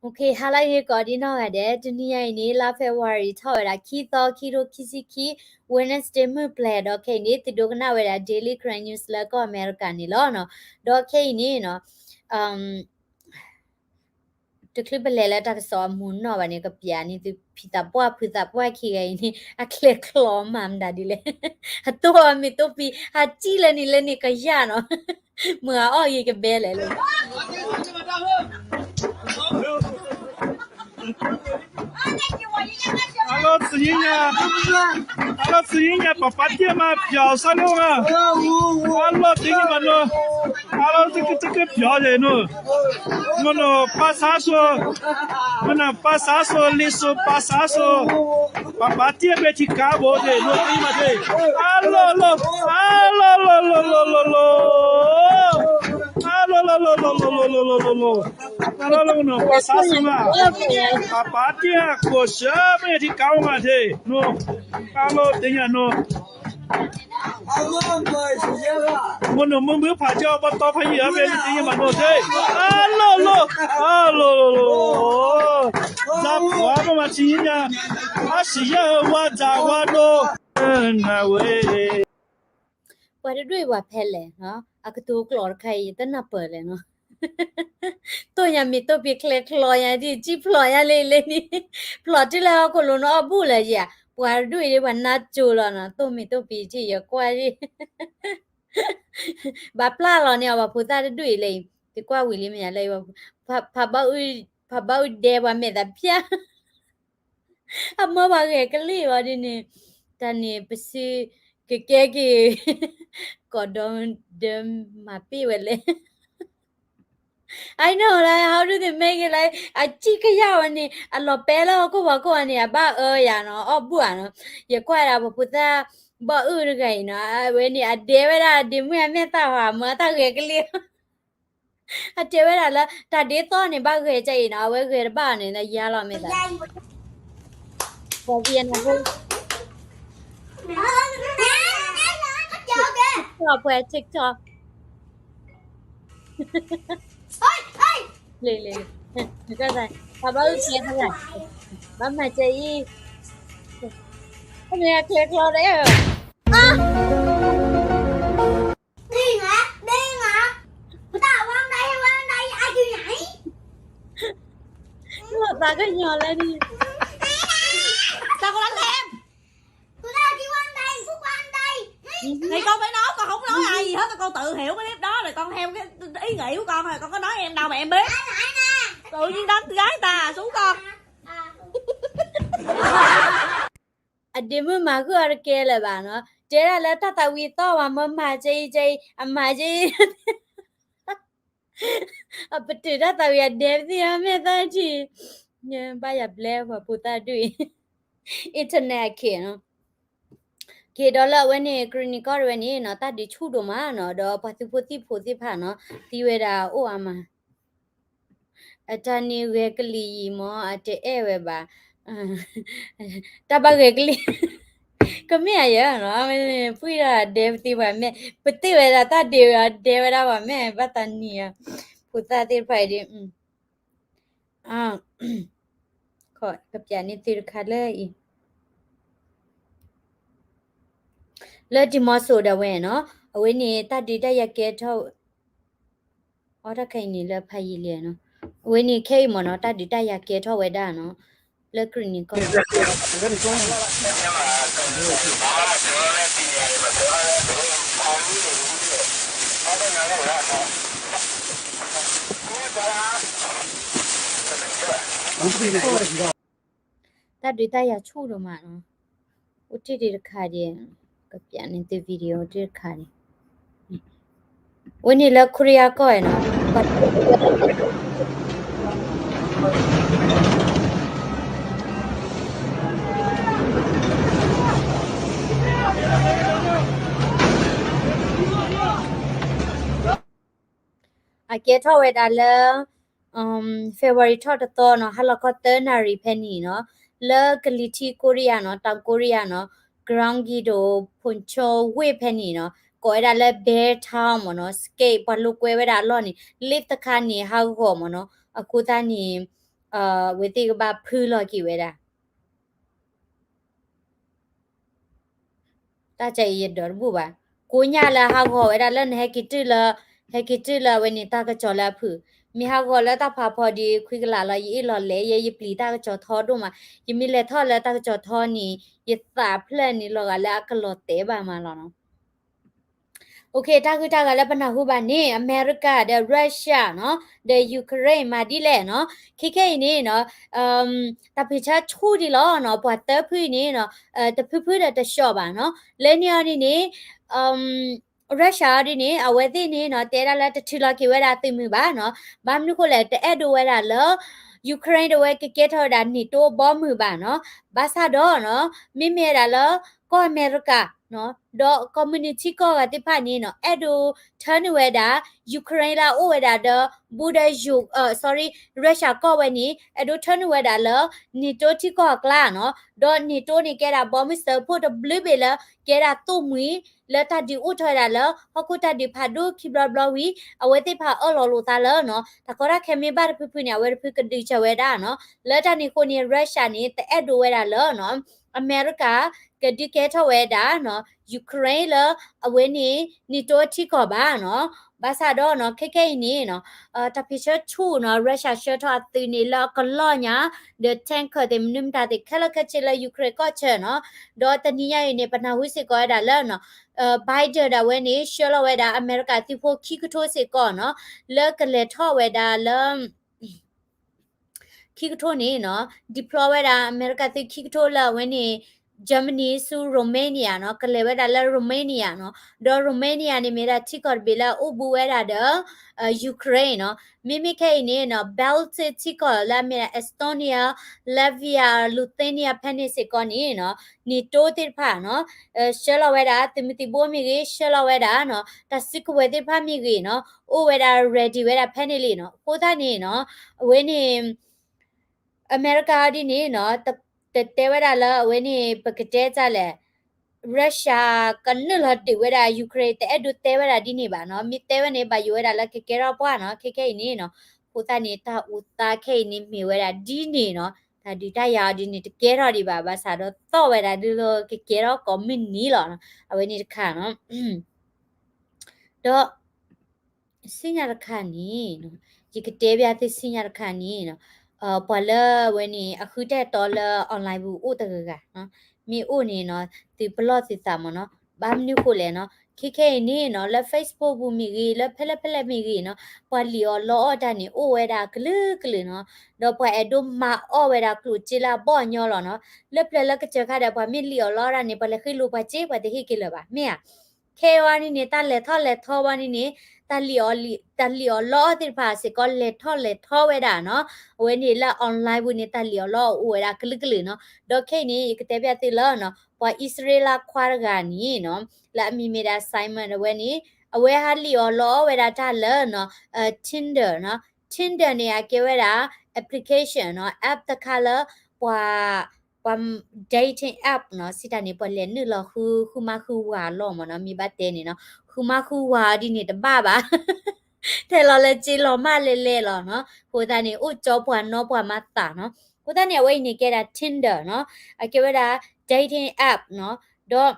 ဟါလၢအဂ့ၤကိးဒံနီၢ်ဂၤဒဲး, တနံၤညါအံၤန့ၣ် လါ February ထီၣ်ဝဲဒၣ် ခံသီ ခံထိခံဆံခံ, Wednesday မုၢ်ပျဲၤ ဒီးခဲအံၤန့ၣ် သုဒိကနၣ်ဝဲဒၣ် Daily Karen News လၢကီၢ်အမဲရကၤန့ၣ်လီၤ. ဒီးခဲအံၤန့ၣ်နီၤ တချုးပလဲၤလၢတၢ်ကစီၣ်အမူးနီၢ်ဘၣ်န့ၣ် ကပျးန့ၢ်သုဖံသးပှၢ်ဖုသးပှၢ်ခံဂၤအံၤန့ၣ် အချဲးချီမၤမတၤဒ်လဲၣ်, အတိၢ်အမ့ၢ်တိၢ်ဖံ အစံၣ်လၢန့ၣ်လၢန့ၣ်ကယၢ်နီၤ, မၤအီၣ်ဂ့ၤကဘဲလဲၣ်လၢ အလီၢ်သယုၢ်ညါ, အလီၢ်သယုၢ်ညါ ပပာ်တ့ၢ်မးပျီစၢ်န့ၣ်, အလီၢ်သယုၢ်ညါနီၤ, အလီၢ်တကတကပျီလဲၣ်နီၤ, မနီၤပၢ်စၢ်စိ, မနီၤပၢ်စၢ်စိ လ့စိပၢ်စၢ်စိ, ပပာ်တ့ၢ်ဖဲထံကါဘိန့ၣ် နီၤသယုၢ်မးသ့, အလီၢ်လီၢ်, အလီၢ်လီၢ်လီၢ်လီၢ်လီၢ်လီၢ်, အလီၢ်လီၢ်လီၢ်လီၢ်လီၢ်လီၢ်လီၢ်လီၢ်လီၢ် အလီၢ်လီၢ်နီၤပၢ်စၢ်စိမး, ပပာ်တ့ၢ်ကိးဆၢမ့ၢ်ထံကါဘိမးသ့, အလီၢ်သယုၢ်ညါနီၤ, မနီၤမုၢ်မုၢ်ဖးကၠီၣ်ပတီၢ်ဖးယံာ်အီၤဖဲန့ၣ်သယုၢ်မးနီၤသ့, အလီၢ်လီၢ်, အလီၢ်လီၢ်လီၢ်လီၢ်, စၢ်ပှၤဘၣ်မးသယုၢ်ညါ, အစံၣ်ယဲၢ်ဝါစၢ်ဝါဒိ, နဝဲ ပှၤတဒူၣ်အံၤပှၤဖဲလဲၣ်, အကတိၤကျိာ်တခါအံၤ ယတနၢ်ပၢၢ်လဲၣ်နီၤ, တိၢ်ညါမ့ၢ်တိၢ်ဖံချဲချီညါဒ်စံၣ်ဖျိးညါလၢလၢန့ၣ်, ဖျိးတုၤလၢဟီၣ်ခိၣ်လိၤနီၤအီၣ်ဘူၣ်လၢၤယၤ, ပှၤတဒူၣ်အံၤဒ်ပှၤနါစိၤလီၤနီၤ, တိၢ်မ့ၢ်တိၢ်ဖံထံၣ်ယကွၢ်ယံၤ ဘၣ်ပျၢ်လီၤန့ၢ်အီၤပှၤဖိသၣ်တဒူၣ်အံၤလၢအံၤ, သုကွၢ်ဝံၤလံမ့ၢ်ညါလၢအံၤ, ဖးဘၣ်အူဒဲပှၤမဲာ်သးဖၠၣ်, အမၢပှၤဂဲၤကလံၣ်အီၤဒ်န့ၣ်, တၢ်န့ၣ်ပစုကကဲက့ၤ, ကီးဒီဒၢမၤပ့ၢ်ဝဲလဲၣ် I know, like, how do they make it? Like, အစံၣ်ကယၢ်ဝဲန့ၣ် အလီၤပဲလၢဟီၣ်ခိၣ်ဖီခိၣ်န့ၣ် အဘၣ်အၢယၤနီၤ, အီၣ်ဘူၣ်ဧါနီၤ, ယကွၢ်ဒၣ်ပှၤဖိသၣ်ဘီၣ်အုၣ်တဂၤအံၤနီၤ, အဝဲန့ၣ် အဒဲဝဲဒၣ်ဒ့မုၣ်အမဲာ်သၣ်ဟးမၢတၢ်ဂဲၤကလံၣ်, အတဲဝဲဒၣ်လၢ တၢ်ဒ့သီၣ်န့ၣ် ဘၣ်ဂဲၤကဲအံၤနီၤ, အဝဲဂဲၤတဘၣ်န့ၣ် ယါလီၤမဲာ်သး ပှၤဝံၤအနၢ်ဟူ ပှၤ TikTok လံၤလံၤ, ပှၤဘၣ်အုၣ်ကဲသရၣ်, ဘၣ်မၤကဲအံၤ, မ့ၢ်အကျဲကျီဒီး လီၤသးကညီၤလၢန့ၣ်, တၢ်ကလၢလဲၣ်, နကီၢ်ဖဲနီၤ ကီၢ်ဟိုးမနီၤ အံၤဟဲတကီၢ်တၢ်ဟဲဝဲဒၣ်ဒီး ကီၢ်ဟဲဝဲ အံၤဂၤအံၤဟူကီၢ် ကီၢ်ကနီၤ အံၤမ့ၢ် ကီၢ်ယံၤ ဒီးတဂၤတၢ်ဆူကီၢ် အဒ့မုၣ်မၤဂုာ်အီၤတကဲလၢၤဘၣ်နီၤ, တဲဒၣ်လၢတၢ်သးဝံၤသီၣ်ဝဲမၢမၤကဲအံၤကဲအံၤ အမၤကဲအံၤ အပတုာ်တၢ်သးဝံၤအဒဲပသံၣ်အမဲာ်သၣ်ထံၣ်, ဘၣ်ယၤဘျဲပှၤဖိသၣ်ဒူၣ်အံၤ, internet အခ့နီၤ, က့ၤဒီးလၢအဝဲန့ၣ် ကရံၣ်နံၤကီၢ်တဝဲန့ၣ်နီၤ တၢ်ဒုးဆူၣ်ဒိၣ်မးနီၤ ဒီးပှၤသုးဖိသံၣ်ဖိသ့ၣ်တဖၣ်နီၤ သံဝဲဒၣ်အိၣ်အါမး အတၢ်န့ၣ်ဂဲၤကလံၤယံၤမ့ၢ် အတအဲၣ်ဝဲဘၣ်, တၢ်ဘၣ်ဂဲၤကလံၤ, ကမ့ၢ်အယဲၢ်နီၤ ပှံၢ်ဒၣ်ဒဲပသံၣ်ပှၤမဲာ် ပသ့ၣ်ဝဲဒၣ်တၢ်ဒုးအဒဲဝဲဒၣ်ပှၤမဲာ် ဘၣ်သးနံၤဧါ, ဖိသၣ်သ့ၣ်တဖၣ်အံၤဒ် ကပျးန့ၢ်သုတခါလၢအံၤ လၢဒံမီစိဒၣ်ဝဲနီၤ အဝဲန့ၣ်တၢ်ဒုးတၢ်ယၤကဲထီၣ် အီတၢ်ခဲအံၤန့ၣ်လၢဖးယံာ်လံနီၤ အဝဲန့ၣ်ခဲအံၤမ့ၢ်နီၤ တၢ်ဒုးတၢ်ယၤကဲထီၣ်ဝဲဒၣ်နီၤ လၢကရံၣ်နံၤကီၢ် တၢ်ဒုးတၢ်ယၤဆူၣ်ဒိၣ်မးနီၤ အိၣ်တ့ၢ်တခါဒံး ကပျးန့ၢ်သု video အိၣ်တ့ၢ်တခါဒံး ဝဲန့ၣ်လၢခိရံယါကီၢ်နီၤ အကဲထီၣ်ဝဲဒၣ်လၢ February ထီၣ်တသီနီၤ ဟါလီၤခီသၢနၣ်ရံၣ်ဖဲန့ၣ်နီၤ လၢကလံၤထံးကိရံယါနီၤ တောင်ကိုရီးယားနီၤ Gyeonggi-do ဖူၣ်ချိဝ့ၢ်ဖဲန့ၣ်နီၤ ကိးဝဲဒၣ်လၢ Bear Town မ့ၢ်နီၤ skate ပှၤလိာ်ကွဲဝဲဒၣ်အလီၢ်န့ၣ် လ့ၣ်သခါန့ၣ် ဟးဂီၤမ့ၢ်နီၤ အဃိသတးန့ၣ် အဝဲသ့ၣ်ကဘၣ်ဖုလီၤက့ၤဝဲဒၣ် တၢ်ကဲအံၤယဒိးတဘူၣ်ဘၣ်. ကိးညါလၢဟးဂီၤဝဲဒၣ်လၢ နဟဲက့ၤတုၤလၢ, ဟဲက့ၤတုၤလၢအဝဲန့ၣ်တၢ်ကစီၣ်လၢအဖုၣ်, မ့ၢ်ဟးဂီၤလၢတၢ်ဖးဖီဒီး ခွံကလးလီၤ ယအ့ၣ်လီၤလဲၣ် ယဲယပျံၤတၢ်ကစီၣ်ထီဒိၣ်မး, ယမ့ၢ်လဲၤထီၣ်လၢတၢ်ကစီၣ်ထီန့ၣ် ယသးဖျၢၣ်န့ၣ်လီၤဂာ်လၢအကလီၤတဲာ်ဘၣ်မးလီၤနီၤ. တၢ်ဂုၤတၢ်ဂၤလၢပနၢ်ဟူဘၣ်န့ၣ် အမဲရကၤဒီး Russia နီၤ, ဒီး Ukraine မၤဒ်လဲၣ်နီၤ. ခဲခဲအံၤန့ၣ်နီၤ, တၢ်ဖံးဆၢဆူၣ်ဒံးလီၤနီၤ, ပှၤသၢဖုအံၤန့ၣ်နီၤ, တဖုဖုဒီးတဆှီဘၣ်နီၤ. လၢန့ၣ်အီၤဒ်န့ၣ် Russia အီၤဒ်န့ၣ် အဝဲသ့ၣ်န့ၣ်နီၤ တဲဒၣ်လၢတထုးလီၤက့ၤဝဲဒၣ်သုးမုၢ်ဘၣ်နီၤ. ဘၣ်မနုၤဃိလဲၣ် တအဲၣ်ဒိးဝဲဒၣ်လၢ Ukraine ဒီးဝဲကကဲထီၣ်ဝဲဒၣ် NATO ဘီမုၢ်ဘၣ်နီၤ. ဘၣ်ဆၣ်ဒီးနီၤ မ့မ့ၢ်ဝဲဒၣ်လၢ ကီၢ်အမဲရကၤ ဒီးကီၢ်မုၢ်နုာ်ထံကီၢ်ဂၤသ့ၣ်တဖၣ်န့ၣ်နီၤ အဲၣ်ဒိးထၢနုာ်ဝဲဒၣ် Ukraine လၢအအိၣ်ဝဲဒၣ်ဒီး border, sorry, Russia ကီၢ်ဝဲန့ၣ် အဲၣ်ဒိးထၢနုာ်ဝဲဒၣ်လၢ NATO ထံကီၢ်အကျါနီၤ. ဒီး NATO န့ၣ်ကဲဒၣ်ဘီမုၢ်စၢဖှိၣ်တဘျုးဘ့ၣ်လၢ ကဲဒၣ်သိၣ်မှံၤ လၢတၢ်ဒုးအိၣ်ထီၣ်ဝဲဒၣ်လၢ ဟီၣ်ခိၣ်တၢ်ဒုးဖးဒိၣ်ခံဘျီဘျီဝံၤ အဝဲသ့ၣ်တဖၣ်အၢၣ်လီၤလိာ်သးလၢနီၤ တၢ်ကီတၢ်ခဲမ့ၢ်ဘၣ်တဖုဖုန့ၣ် အဝဲတဖုကဒုးစၢၤဝဲဒၣ်နီၤ. လၢတၢ်န့ၣ်အဃိန့ၣ် Russia န့ၣ် တအဲၣ်ဒိးဝဲဒၣ်လၢနီၤ အမဲရကၤ ကဒုးကဲထီၣ်ဝဲဒၣ်နီၤ Ukraine လၢအဝဲန့ၣ် NATO ထံကီၢ်ဘၣ်နီၤ. ဘၣ်ဆၣ်ဒီးနီၤ ခဲခဲအံၤန့ၣ်နီၤ တၢ်ဖံးဆၢဆူၣ်နီၤ Russia ဆှၢထီၣ်အသုးန့ၣ်လၢအကလီၢ်ညါ ဒီး tanker သ့ၣ်မနုၤမတၤသ့ၣ် ခဲလၢာ်ခဲဆ့လၢ Ukraine ကီၢ်ဆၢနီၤ. ဒီးတနံၤညါအံၤန့ၣ် ပနၢ်ဟူစ့ၢ်ကီးဝဲဒၣ်လၢနီၤ Biden ဒၣ်ဝဲန့ၣ် ဆှၢလီၤဝဲဒၣ်အမဲရကၤသုးဖိခံကထိစ့ၢ်ကီးနီၤ လၢကလဲၤထီၣ်ဝဲဒၣ်လၢ ခံကထိန့ၣ်နီၤ deploy ဝဲဒၣ်အမဲရကၤသုးခံကထိလၢအဝဲန့ၣ် Germany ဆူ Romania နီၤ ကလဲၤဝဲဒၣ်လၢ Romania နီၤ. ဒီး Romania န့ၣ်မ့ၢ်ဒၣ်ထံကီၢ်တဘ့ၣ်လၢအအိၣ်ဘူးဝဲဒၣ်ဒီး Ukraine နီၤ. မ့မ့ၢ်ခဲအံၤန့ၣ်နီၤ Baltic ထံကီၢ်လၢအမ့ၢ်ဒၣ် Estonia, Latvia, Lithuania ဖဲန့ၣ်စ့ၢ်ကီးန့ၣ်နီၤ NATO သ့ၣ်တဖၣ်နီၤ ဆှၢလီၤဝဲဒၣ် သုးမုၢ်သံၣ်ဘိမ့ၢ်ဂ့ၤ ဆှၢလီၤဝဲဒၣ်နီၤ တၢ်စုကဝဲၤသ့ၣ်တဖၣ်မ့ၢ်ဂ့ၤနီၤ အိၣ်ဝဲဒၣ် ready ဝဲဒၣ်ဖဲန့ၣ်လံနီၤ. အဃိသတးန့ၣ်နီၤ အဝဲန့ၣ် အမဲရကၤအီၤဒ်န့ၣ်နီၤ တတဲဝဲဒၣ်လၢအဝဲန့ၣ် ပကတဲတၢ်လဲၣ် Russia ကနုာ်လီၤဒုးဝဲဒၣ် Ukraine တအဲၣ်ဒိးတဲဝဲဒၣ်ဒ်န့ၣ်ဘၣ်နီၤ. မ့ၢ်တဲဝဲန့ၣ် ဘၣ်ယိၣ်ဝဲဒၣ်လၢကကဲထီၣ်ပှၢ်နီၤ ခဲခဲအံၤန့ၣ်နီၤ. အဃိသတးန့ၣ် တၢ်အိၣ်သးခဲအံၤန့ၣ်မ့ၢ်ဝဲဒၣ်ဒ်န့ၣ်နီၤ. တၢ်ဒုးတၢ်ယၤအီၤဒ်န့ၣ် တကဲထီၣ်ဒံးဘၣ် ဘၣ်ဆၣ်ဒီးသီၣ်ဝဲဒၣ်ဒ်လၢကကဲထီၣ်ကိးမုၢ်နံၤလီၤနီၤ. အဝဲန့ၣ်တခါနီၤ ဒီး ဆူညါတခါန့ၣ်နီၤ ယကတဲဘၣ်သုဆူညါတခါန့ၣ်နီၤ ပှၤလၢအဝဲန့ၣ် အဃုတၢ်အဲၣ်တီလၢ online ပူၤအိၣ်တဂၤဂၤနီၤ မ့ၢ်အိၣ်န့ၣ်နီၤ သုပလီၢ်သုသးမ့ၢ်နီၤ. ဘၣ်မနုၤဃိလဲၣ်နီၤ ခဲခဲအံၤန့ၣ်နီၤ လၢ Facebook ပူၤမ့ၢ်ဂ့ၤ လၢဖဲလဲၣ်ဖဲလဲၣ်မ့ၢ်ဂ့ၤနီၤ ပှၤလံၣ်အီၣ်လီအီၣ်တၢ်န့ၣ် အိၣ်ဝဲဒၣ်ကလုာ်ကလုာ်နီၤ. ဒီးပှၤအဲၣ်ဒိးမၤအီၣ်ဝဲဒၣ်ကျိၣ်စ့လၢအဘီၣ်အညီလီၤနီၤ. လၢပျၢၤလၢကစၢၢ်ခါဒီး ပှၤမ့ၢ်လံၣ်အီၣ်လီအီၣ်တၢ်န့ၣ် ပှၤလဲၤဃ့လိာ်ပှၤစ့ ပှၤတဟ့ၣ်က့ၤလၢၤဘၣ် မ့ၢ်ဧါ. ခဲအံၤန့ၣ်န့ၣ် တၢ်လဲၤထီၣ်လဲၤထီဘၣ်န့ၣ်န့ၣ် တၢ်လံၣ်အီၣ်လီအီၣ်သ့ၣ်တဖၣ်စ့ၢ်ကီး လဲၤထီၣ်လဲၤထီဝဲဒၣ်နီၤ. အဝဲန့ၣ်လၢ online ပူၤန့ၣ် တၢ်လံၣ်အီၣ်လီအီၣ်အိၣ်ဝဲဒၣ်ကလုာ်ကလုာ်နီၤ. ဒီးခဲအံၤန့ၣ် ယကတဲဘၣ်သုလၢနီၤ ပှၤအံၣ်စရ့လးခွါတဂၤန့ၣ်နီၤ လၢအမံၤမ့ၢ်ဒၣ် Simon အဝဲန့ၣ် အဝဲဟးလံၣ်အီၣ်လီအီၣ်ဝဲဒၣ်တၢ်လၢနီၤ Tinder နီၤ. Tinder န့ၣ် အကဲဝဲဒၣ် application နီၤ app တခါလၢ ပှၤ ပှၤ dating app နီၤ စံးတၢ်န့ၣ် ပှၤလဲၤနုာ်လီၤဃု ဃုမါဃုဝၤလီၤမ့ၢ်နီၤ မ့ၢ်ဘၣ်တဲန့ၣ်နီၤ ဃုမါဃုဝၤဒ်န့ၣ်တဘၣ်ဘၣ် ထဲလီၤလၢစ့လီၤမၢ်လဲၤလဲၤလီၤနီၤ. အဃိသတးန့ၣ် အိၣ်ကၠီပှၤနီပှၤမၤသးနီၤ. အဃိသတးန့ၣ် အဝဲအံၤန့ၣ်ကဲဒၣ် Tinder နီၤ အကဲဝဲဒၣ် dating app နီၤ. ဒီး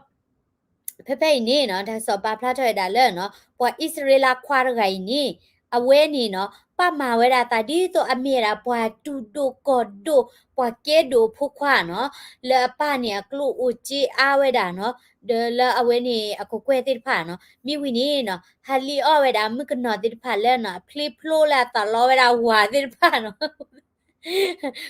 ဖဲဖဲအံၤန့ၣ်နီၤ တၢ်ကစီၣ်ပာ်ဖျါထီၣ်ဝဲဒၣ်လၢနီၤ ပှၤအံၣ်စရ့လးခွါတဂၤအံၤန့ၣ် အဝဲန့ၣ်နီၤ ပာ်မၤဝဲဒၣ်သးဒ်သိးအမ့ၢ်ဝဲဒၣ်ပှၤတူၢ်ဒိၣ်ကီၢ်ဒိၣ် ပှၤကဲဒိၣ်အဖိခွါနီၤ လၢအပၢ်န့ၣ်အကျိၣ်အိၣ်စ့အါဝဲဒၣ်နီၤ ဒီးလၢအဝဲန့ၣ်အကကွဲၢ်သ့ၣ်တဖၣ်နီၤ မ့ၢ်ဝံၤန့ၣ်နီၤ ဟးလံၣ်အီၣ်ဝဲဒၣ်မုၣ်ကနီၤသ့ၣ်တဖၣ်လၢနီၤ အဖျ့ဖျိလၢအသးလီဝဲဒၣ်ဝၤသ့ၣ်တဖၣ်နီၤ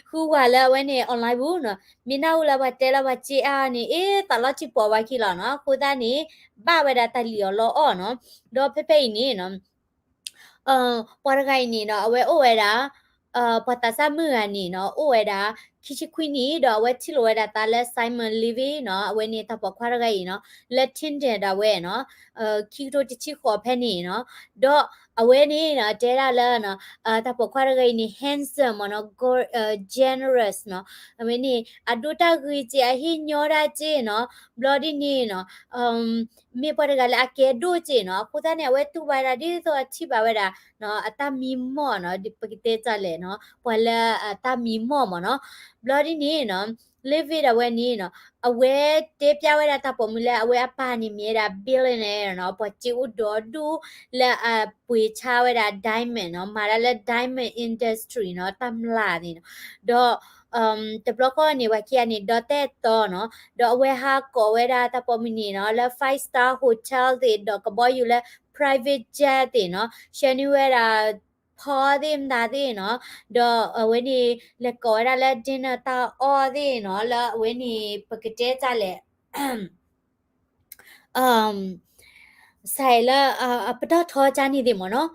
ဃုဝၤလၢအဝဲန့ၣ် online ပူၤနီၤ မ့ၢ်နၢ်ဟူလၢပှၤတဲလၢပှၤစ့အါန့ၣ် အ့ သးလီထံပိာ်ဝဲခံလီၤနီၤ အဃိသတးန့ၣ် ဘၣ်ဝဲဒၣ်တၢ်လံၣ်အီၣ်လီအီၣ်နီၤ ဒီးဖဲဖဲအံၤန့ၣ်နီၤ ပှၤတဂၤအံၤန့ၣ်နီၤ အဝဲအိၣ်ဝဲဒၣ် ပှၤသးစၢ်မုၣ်ဂၤန့ၣ်နီၤ အိၣ်ဝဲဒၣ် ခံဆံခွံနံၣ် ဒီးအဝဲထံၣ်လိာ်ဝဲဒၣ်သးလၢ Simon Levy နီၤ အဝဲန့ၣ်တၢ်ပိာ်ခွါတဂၤအံၤနီၤ လၢ Tinder ဒၣ်ဝဲနီၤ ခံကထိတဆံဃိးဖဲန့ၣ်နီၤ ဒီး အဝဲန့ၣ်နီၤ တဲဒၣ်လၢနီၤ တၢ်ပိာ်ခွါတဂၤအံၤန့ၣ် handsome မ့ၢ်နီၤ generous နီၤ အဝဲန့ၣ် အဒိတၢ်ဂ့ၤစ့ၢ် အဟ့ၣ်ညီတၢ်စ့ၢ်နီၤ ဘျီဒ်န့ၣ်နီၤ မ့ၢ်ပှၤတဂၤလၢအကဲဒိၣ်စ့ၢ်နီၤ အဃိသတးန့ၣ် အဝဲတူၢ်ဘၣ်ဝဲဒၣ်ဒ်သိးအထံၣ်ဘၣ်ဝဲဒၣ် အတၢ်မံမီၢ်နီၤ ပကတဲတၢ်လဲၣ်နီၤ ပှၤလၢအတၢ်မံမီၢ်မ့ၢ်နီၤ ဘျီဒ်န့ၣ်နီၤ Leavitt အဝဲန့ၣ်နီၤ အဝဲတဲပျၢ်ဝဲဒၣ်တၢ်ပိာ်မုၣ်လၢအဝဲအပၢ်န့ၣ်မ့ၢ်ဝဲဒၣ် billionaire နီၤ ပှၤစ့အိၣ်ဒီဒူၣ် လၢအပှ့ၤဆါဝဲဒၣ် diamond နီၤ မၤတၢ်လၢ diamond industry နီၤ တၢ်မျၢ်သ့ၣ်နီၤ ဒီး တဘျီဃီန့ၣ် ပှၤခံဂၤန့ၣ် ဒီးတဲတီနီၤ ဒီးအဝဲဟးကိးဝဲဒၣ်တၢ်ပိာ်မုၣ်န့ၣ်နီၤ လၢ five star hotel သ့ၣ် ဒီးကဘီယူၤလၢ private jet သ့ၣ်နီၤ ဆှၢန့ၢ်ဝဲဒၣ် ဖီသ့ၣ်မတၤသ့ၣ်နီၤ ဒီးအဝဲန့ၣ် လဲၤကိးဝဲဒၣ်လၢ dinner တၢ်အီၣ်သ့ၣ်နီၤ လၢအဝဲန့ၣ် ပကတဲတၢ်လဲၣ် စးလၢ အပတီၢ်ထီကၠါန့ၣ်သ့ၣ်မ့ၢ်နီၤ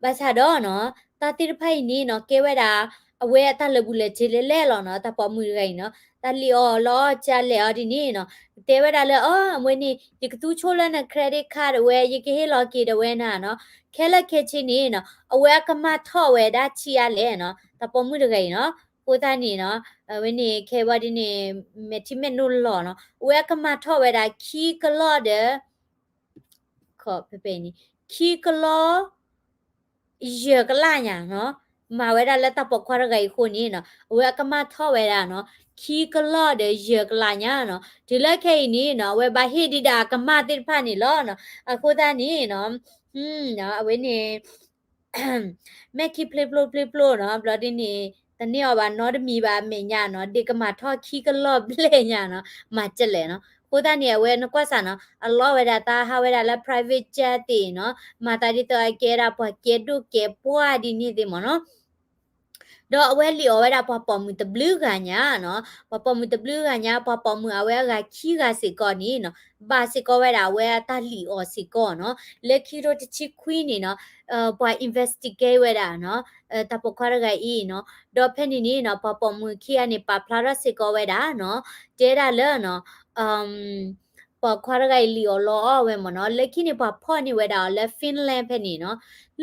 ဘၣ်ဆၣ်ဒီးနီၤ တၢ်သ့ၣ်တဖၣ်အံၤန့ၣ်နီၤ ကဲဝဲဒၣ် အဝဲအတၢ်လၢာ်ဘူၣ်လၢာ်စ့လဲၣ်လဲၣ်လီၤနီၤ တၢ်ပိာ်မုၣ်တဂၤအံၤနီၤ တၢ်လံၣ်အီၣ်လီအီၣ်ကၠါလဲၣ်အီၤဒ်န့ၣ်နီၤ တဲဝဲဒၣ်လၢ အဝဲန့ၣ် ယကသူဆိလၢန credit card ဒၣ်ဝဲ ယကဟ့ၣ်လီၤက့ၤဒၣ်ဝဲနၤနီၤ ခဲလၢာ်ခဲဆ့န့ၣ်နီၤ အဝဲအကမၢ်ထီၣ်ဝဲဒၣ်ဆံးအါလဲၣ်နီၤ တၢ်ပိာ်မုၣ်တဂၤအံၤနီၤ အဃိသတးန့ၣ်နီၤ အဝဲန့ၣ် ခဲဘၣ်ဒ်န့ၣ် မဲာ်ထံမဲာ်နိလီၤနီၤ အဝဲအကမၢ်ထီၣ်ဝဲဒၣ်ခံကလီၢ်ဒီး ဖဲဖဲအံၤန့ၣ် ခံကလီၢ် ယဲၢ်ကလးညါနီၤ မၤဝဲဒၣ်လၢတၢ်ပိာ်ခွါတဂၤအံၤအဃိန့ၣ်နီၤ အဝဲအကမၢ်ထီၣ်ဝဲဒၣ်နီၤ ခံကလီၢ်ဒီးယဲၢ်ကလးညါနီၤ တုၤလၢခဲအံၤန့ၣ်နီၤ အဝဲဘၣ်ဟ့ၣ်ဒံးဒၣ်အကမၢ်သ့ၣ်တဖၣ်န့ၣ်လီၤနီၤ အဃိသတးန့ၣ်နီၤ အဝဲန့ၣ် မဲာ်ခံဖျ့ဖျိဖျ့ဖျိနီၤ ဘျီဒ်န့ၣ် တန့ၢ်အီၤဘၣ်နီတမံၤဘၣ်အမဲာ်ညါနီၤ ဒ့ကမၤထီၣ်ခံကလီၢ်ဘျဲၣ်ညါနီၤ မၤကလဲၣ်နီၤ အဃိသတးန့ၣ် အဝဲနကွၢ်စးနီၤ အလီၢ်ဝဲဒၣ်တၢ်ဟးဝဲဒၣ်လၢ private jet သ့ၣ်နီၤ မၤသးဒ်သိးအကဲဒၣ်ပှၤကဲဒိၣ်ကဲပှၢ်ဒ်န့ၣ်သ့ၣ်မ့ၢ်နီၤ ဒီးအဝဲလံၣ်အီၣ်ဝဲဒၣ်ပှၤပိာ်မုၣ်တဘျုးဂၤညါနီၤ ပှၤပိာ်မုၣ်တဘျုးဂၤညါ ပှၤပိာ်မုၣ်အဝဲအဂၤခံဂၤစ့ၢ်ကီးန့ၣ်နီၤ ဘၣ်စ့ၢ်ကီးဝဲဒၣ်အဝဲအတၢ်လံၣ်အီၣ်စ့ၢ်ကီးနီၤ လၢခံကထိတဆံခွံန့ၣ်နီၤ ပှၤ investigate ဝဲဒၣ်နီၤ တၢ်ပိာ်ခွါတဂၤအံၤနီၤ ဒီးဖဲန့ၣ်န့ၣ်နီၤ ပှၤပိာ်မုၣ်ခံဂၤန့ၣ် ပာ်ဖျါထီၣ်စ့ၢ်ကီးဝဲဒၣ်နီၤ တဲဒၣ်လၢနီၤ ပိာ်ခွါတဂၤအံၤလံၣ်အီၣ်လီအီၣ်ဝဲမ့ၢ်နီၤ လၢခံန့ၣ် ပှၤဖီၣ်န့ၢ်ဝဲဒၣ်အီၤလၢ Finland ဖဲန့ၣ်နီၤ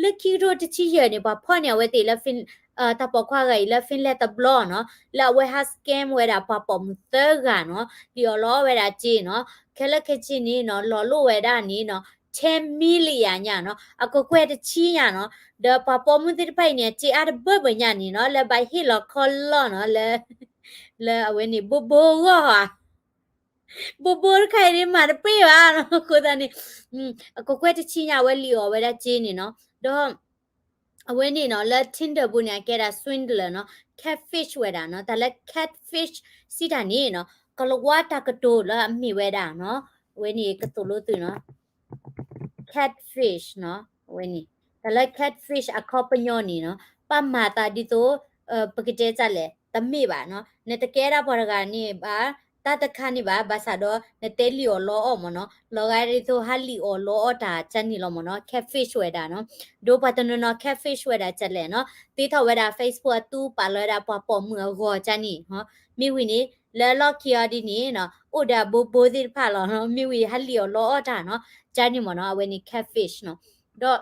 လၢခံကထိတဆံယဲၢ်န့ၣ် ပှၤဖီၣ်န့ၢ်အဝဲသ့ၣ်လၢ တၢ်ပိာ်ခွါဂၤအံၤလၢ Finland တဘျီနီၤ လၢအဝဲဟး scam ဝဲဒၣ်ပှၤပိာ်မုၣ်သၢဂၤနီၤ လံၣ်အီၣ်လီအီၣ်ဝဲဒၣ်စ့နီၤ ခဲလၢာ်ခဲဆ့န့ၣ်နီၤ လီၤလိၣ်ဝဲဒၣ်န့ၣ်နီၤ ten million ညါနီၤ အကကွဲၢ်တဆံညါနီၤ ဒီးပှၤပိာ်မုၣ်သ့ၣ်တဖၣ်အံၤန့ၣ် အစ့အါတဘၢဘၢညါန့ၣ်နီၤ လၢဘၣ်ဟ့ၣ်လီၤခီလီၢ်နီၤ လၢ လၢအဝဲန့ၣ် ဘိဘိဂီၢ်ဧါ ဘိဘိတခါအံၤန့ၣ် မၤတပ့ၢ်ဘၣ်နီၤ အဃိသတးန့ၣ် အကကွဲၢ်တဆံညါ အဝဲလံၣ်အီၣ်ဝဲဒၣ်စ့န့ၣ်နီၤ ဒီး အဝဲန့ၣ်နီၤ လၢ Tinder ပူၤန့ၣ် အကဲဒၣ် swindler နီၤ catfish ဝဲဒၣ်နီၤ တၢ်လၢ catfish စံးတၢ်န့ၣ်နီၤ ကလၤဝါတၢ်ကတိၤလၢအမ့ၢ်ဝဲဒၣ်နီၤ အဝဲန့ၣ်ကသိၣ်လိသုးနီၤ catfish နီၤ အဝဲန့ၣ် တၢ်လၢ catfish အခီပညီန့ၣ်နီၤ ပာ်မၤသးဒ်သိး ပကတဲတၢ်လဲၣ် တမ့ၢ်ဘၣ်နီၤ နတကဲဒၣ်ပှၤတဂၤန့ၣ်ဘၣ် တၢ်တခါန့ၣ်ဘၣ် ဘၣ်ဆၣ်ဒီး နတဲလံၣ်အီၣ်လီအီၣ်မ့ၢ်နီၤ လီၤဂာ်ဒ်သိးဟးလံၣ်အီၣ်လီအီၣ်တၢ်ကန့ၣ်လီၤမ့ၢ်နီၤ catfish ဝဲဒၣ်နီၤ ဒီးပှၤတနီၤနီၤ catfish ဝဲဒၣ်ကလဲၣ်နီၤ သ့ထီၣ်ဝဲဒၣ် Facebook အသူ ပာ်လီၤဝဲဒၣ်ပှၤပိာ်မုၣ်အဂီၤကန့ၣ် မ့ၢ်ဝံၤန့ၣ် လၢအလီၢ်ခံအီၤဒ်န့ၣ်နီၤ အိၣ်ဒီးအဘိဘိသ့ၣ်တဖၣ်လီၤနီၤ မ့ၢ်ဝံၤဟးလံၣ်အီၣ်လီအီၣ်တၢ်နီၤ ကန့ၣ်မ့ၢ်နီၤ အဝဲန့ၣ် catfish နီၤ ဒီး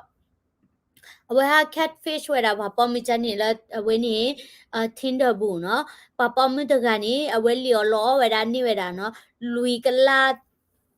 အဝဲဟး catfish ဝဲဒၣ်ပှၤပိာ်မုၣ်ကန့ၣ်လၢအဝဲန့ၣ် Tinder ပူၤနီၤ ပှၤပိာ်မုၣ်တဂၤန့ၣ် အဝဲလံၣ်အီၣ်လီအီၣ်ဝဲဒၣ်န့ၢ်ဝဲဒၣ်နီၤ လွံၢ်ကလး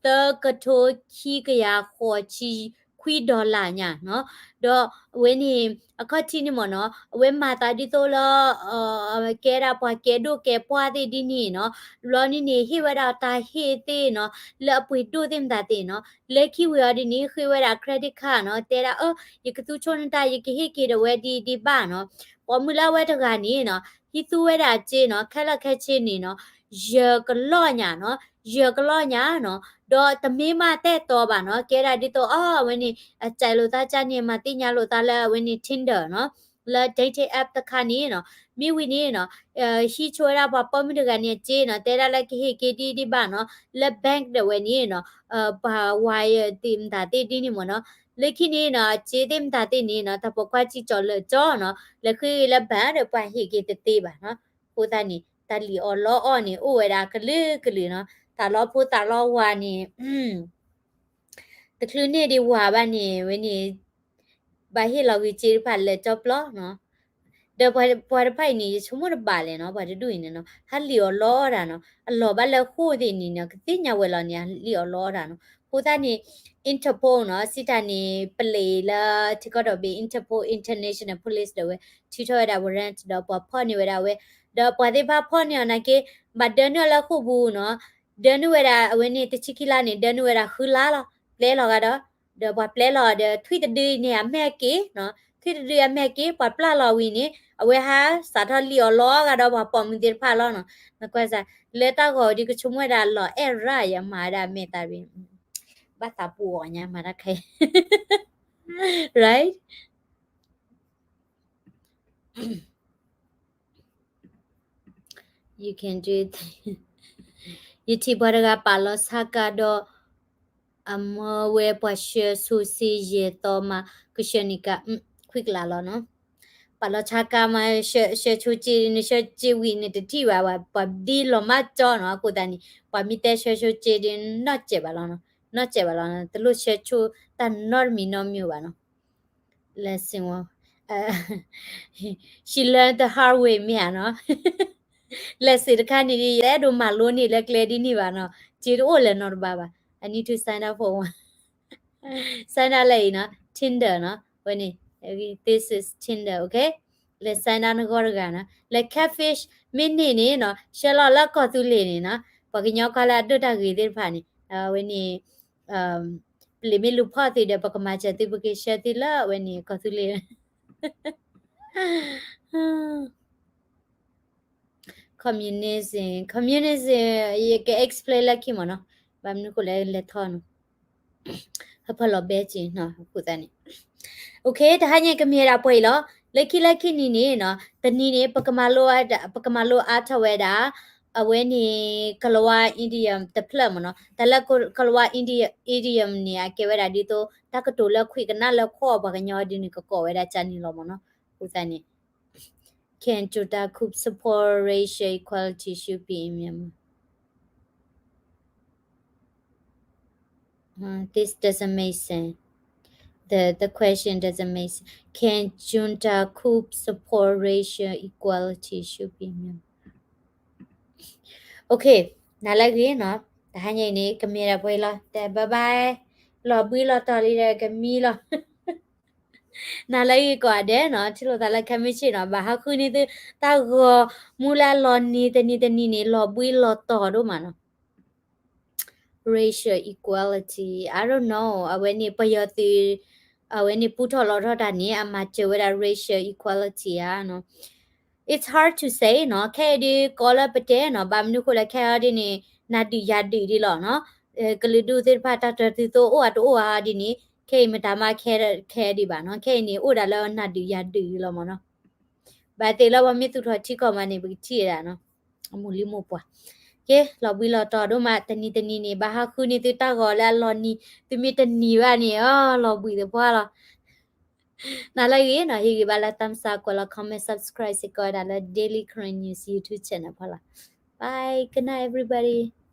သၢကထိခံကယၤဃိးဆံခွံ dollar ညါနီၤ ဒီးအဝဲန့ၣ် အခီၣ်ထံးန့ၣ်မ့ၢ်နီၤ အဝဲမၤသးဒ်သိးလၢ ကဲဒၣ်ပှၤကဲဒိၣ်ကဲပှၢ်သ့ၣ်ဒ်န့ၣ်နီၤ ဘျီန့ၣ်န့ၣ် ဟ့ၣ်ဝဲဒၣ်တၢ်ဟ့ၣ်သ့ၣ်နီၤ လၢအပှ့ၤဒိၣ်သ့ၣ်မတၤသ့ၣ်နီၤ လၢခံဝံၤအီၤဒ်န့ၣ် ဃ့ဝဲဒၣ် credit card နီၤ တဲဒၣ် အၢ ယကသူဆိနတၢ် ယကဟ့ၣ်က့ၤဒၣ်ဝဲဒ်ဒ်ဘၣ်နီၤ ပိာ်မုၣ်လၢအဝဲတဂၤန့ၣ်နီၤ ဟံးသူဝဲဒၣ်စ့နီၤ ခဲလၢာ်ခဲဆ့န့ၣ်နီၤ ယဲၢ်ကလီၢ်ညါနီၤ ယဲၢ်ကလီၢ်ညါနီၤ ဒီးတမ့ၢ်မးတဲတီဘၣ်နီၤ ကဲဒၣ်ဒ်သိး အီ အဝဲန့ၣ် အစဲးလိာ်သးကန့ၣ် မၤသ့ၣ်ညါလိာ်သးလၢအဝဲန့ၣ် Tinder နီၤ လၢ dating app တခါန့ၣ်နီၤ မ့ၢ်ဝံၤန့ၣ်နီၤ ဟံးဆိဝဲဒၣ်ပှၤပိာ်မုၣ်တဂၤန့ၣ်အစ့နီၤ တဲဒၣ်လၢကဟ့ၣ်က့ၤဒ်ဒ်ဘၣ်နီၤ လၢ bank ဒၣ်ဝဲန့ၣ်နီၤ ပှၤဝါယသ့ၣ်မတၤသ့ၣ်ဒ်န့ၣ်မ့ၢ်နီၤ လၢခံန့ၣ်နီၤ အစ့သ့ၣ်မတၤသ့ၣ်န့ၣ်နီၤ တၢ်ပိာ်ခွါစံးကၠီၤလၢာ်ကၠီနီၤ လဲၤဃ့လၢ bank ဒီးပှၤဟ့ၣ်က့ၤတသ့ဘၣ်နီၤ အဃိသတးန့ၣ် တၢ်လံၣ်အီၣ်လီအီၣ်န့ၣ် အိၣ်ဝဲဒၣ်ကလုာ်ကလုာ်နီၤ တၢ်လီၤဖိသၣ်လီၤဝၤန့ၣ် တချုးန့ၢ်ဒံးဝၤဘၣ်န့ၣ် ဝဲန့ၣ် ဘၣ်ဟ့ၣ်လီၤဂ့ၤစ့တဖၣ်လၢကၠီပျီနီၤ. ဒီးပှၤတဖၣ်အံၤန့ၣ် ယဆိကမိၣ်တဘၣ်လဲၣ်နီၤ, ပှၤတဒူၣ်အံၤန့ၣ်နီၤ ဟးလံၣ်အီၣ်လီအီၣ်တၢ်နီၤ, အလီၢ်ဘၣ်လၢဃိၣ်သ့ၣ်န့ၣ်နီၤ ကသ့ၣ်ညါဝဲလီၤန့ၣ် ဟးလံၣ်အီၣ်လီအီၣ်တၢ်နီၤ. အဃိသတးန့ၣ် Interpol နီၤ စံးတၢ်န့ၣ် ပလံးလၢထံကီၢ်ဒီဘ့ၣ် Interpol International Police ဒီးဝဲ ထုးထီၣ်ဝဲဒၣ် warrant ဒီးပှၤဖီၣ်န့ၢ်ဝဲဒၣ်ဝဲ, ဒီးပှၤသ့ၣ်တဖၣ်ဖီၣ်န့ၢ်အီၤနာ်က့ ဘၣ်ဒၢနုာ်အီၤလၢဃိာ်ပူၤနီၤ, ဒၢနုာ်ဝဲဒၣ်အဝဲန့ၣ် တဆံခံလါန့ၣ် ဒၢနုာ်ဝဲဒၣ်ဃုလါလီၤ, ပျဲလီၤဂၤဒီး, ဒီးပှၤပျဲလီၤဒီး ထွံၣ်တဒုအံၤန့ၣ်အမဲာ်က့ၤနီၤ, ထွံၣ်တဒုအမဲာ်က့ၤ ပှၤပျဲလီၤဝံၤန့ၣ် အဝဲဟးစးထီၣ်လံၣ်အီၣ်လီအီၣ်ဂၤဒီးပှၤပိာ်မုၣ်သ့ၣ်တဖၣ်လီၤနီၤ. နကွၢ်စၢ် လၢတၢ်ဂီၤဒ်ကဆိကမိၣ်ဝဲဒၣ်လီၤအဲၣ်ရၣ် ယမၤဝဲဒၣ်အမဲာ်သးတဘ့ၣ်, ဘၣ်သးပူၤအီၤညါမၤတၢ်ခဲအံၤ right? You can do it. ယထံၣ်ပှၤတဂၤပာ်လီၤဆါကါဒီး အမၢဝဲပှၤဆှၢဆိစ့ယဲၢ်သီမး ကဆှၢန့ၢ်ကါ ခွံကလးလီၤနီၤ. ပာ်လီၤဆါကါမး ဆှၢဆိစ့ဒ်န့ၣ် ဆှၢစ့ဝံၤန့ၣ်တထံၣ်ဘၣ် ပှၤဒ်လီၤမၢ်ကၠီနီၤ. အဃိသတးန့ၣ် ပှၤမ့ၢ်တဲဆှၢဆိစ့ဒ် နီၢ်စဲးဘၣ်လီၤနီၤ, နီၢ်စဲးဘၣ်လီၤနီၤ, တလိၣ်ဆှၢဆိတၢ်နီတမံၤနီတမံၤဘၣ်နီၤ. Lesson one, she learned the hard way မ့ၢ်ဧါနီၤ. Lesson တခါန့ၣ် ယအဲၣ်ဒိးမၤလိန့ၢ်လၢကျဲဒ်န့ၣ်ဘၣ်နီၤ, စ့တအိၣ်လၢၤနီတဘျီဘၣ်. I need to sign up for one. Sign up လၢအံၤနီၤ Tinder နီၤ, ဝဲန့ၣ် this is Tinder, okay? လဲၤ sign up နဂီၢ်တဂၤနီၤ, လဲၤ catfish မ့ၢ်န့ၢ်န့ၣ်နီၤ ဆှၢလီၤလၢကီၢ်သူလ့ၤန့ၣ်နီၤ, ပှၤကညီကွၢ်လၢအဒိၣ်တၢ်ဂ့ၤသ့ၣ်တဖၣ်န့ၣ် အဝဲန့ၣ် ပလံးမ့ၢ်လူၤဖီၣ်သုဒီး ပကမၤစၢၤသု ပကဆှၢသုလၢအဝဲန့ၣ် ကီၢ်သူလ့ၤ communism, communism ယက explain လၢခံမ့ၢ်နီၤ, ဘၣ်မနုၤဃိလဲၣ်လဲၤထီၣ်နီၤ, ဟၢဖၢလီၤဘဲက့ၤနီၤ အဃိသတးန့ၣ် okay တဟါညါကမ့ၢ်ဒၣ်ပှဲၤအံၤလီၤ. လၢခံလၢခံနံၤန့ၣ်နီၤ တနံၤန့ၣ် ပကမၤလိအါထီၣ်ဝဲဒၣ် အဝဲန့ၣ် ကလၤဝါ idiom တဖျၢၣ်မ့ၢ်နီၤ, တၢ်လၢကလၤဝါ idiom န့ၣ် အကဲဝဲဒၣ်ဒ်သိး တၢ်ကတိၤလၢခွံကနၣ်လၢခိအီၤ ပှၤကညီဒ်န့ၣ် ကကိးဝဲဒၣ်ကန့ၣ်လီၤမ့ၢ်နီၤ, အဃိသတးန့ၣ် Can Junta coup support racial equality should be in Myanmar? Uh, this doesn't make sense. The the question doesn't make sense. Can Junta coup support racial equality should be in Myanmar? Okay, နၤလၢအဂ့ၤနီၤ, တဟါညါအံၤန့ၣ် ကမ့ၢ်ဒၣ်ပှဲၤအံၤလီၤ, တဲ bye bye, လီၤဘှံးလီၤတီၤလံဒီးကမံလီၤ. နၤလၢအဂ့ၤကိးဂၤဒဲးနီၤ, ထံၣ်လိာ်သးလၢခဲမုၢ်ဆ့ၣ်နီၤ, ဘၣ်ဟးဃုန့ၢ်သုတၢ်ဂီၤမူလၢအလီၤနံၤတနံၤတနံၤန့ၣ် လီၤဘှံးလီၤတီၤဒိၣ်မးနီၤ. Racial equality, I don't know, အဝဲန့ၣ်ပယီၤသုး အဝဲန့ၣ်ပူထီၣ်လီၤထီၣ်တၢ်န့ၣ် အမၤစၢၤဝဲဒၣ် racial equality ဧါနီၤ. It's hard to say နီၤ, ခဲအံၤဒုးကိးလၢပတဲနီၤ, ဘၣ်မနုၤဃိလဲၣ် ခဲအံၤဒ်န့ၣ် နၤဒုးယၤဒုးဒ်လီၤနီၤ, ကလုာ်ဒူၣ်သ့ၣ်တဖၣ်တၢ်တၢ်သုသိအိၣ်အတအိၣ်ဧါဒ်န့ၣ်, ခဲအံၤမတၤမးခဲခဲဒံးဘၣ်နီၤ, ခဲအံၤန့ၣ်အိၣ်ဒၣ်လၢနၤဒုးယၤဒုးဒ်လီၤမ့ၢ်နီၤ. ဘၣ်သ့ၣ်လၢပှၤမ့ၢ်သူၣ်ထီၣ်ထံကီၢ်မးန့ၣ် ပကထံၣ်ဝဲဒၣ်နီၤ, အမိၢ်လံမိၢ်ပှၢ်, ကဲ လီၤဘှံးလီၤတီၤဒိၣ်မး တနံၤတနံၤန့ၣ် ဘၣ်ဟးဃုန့ၢ်သုတၢ်ဂီၤလၢအလီၤနံၤ, သုမ့ၢ်တနံၤဘၣ်န့ၣ် အလီၤဘှံးသပှၢ်လီၤ. နၤလၢအဂ့ၤနီၤ, ဟ့ၣ်ဂံၢ်ဘါလၢ thumbs up ကွဲးလီၤ comment subscribe စ့ၢ်ကီးဝဲဒၣ်လၢ Daily Karen News YouTube channel ဖီလာ်. Bye, good night everybody.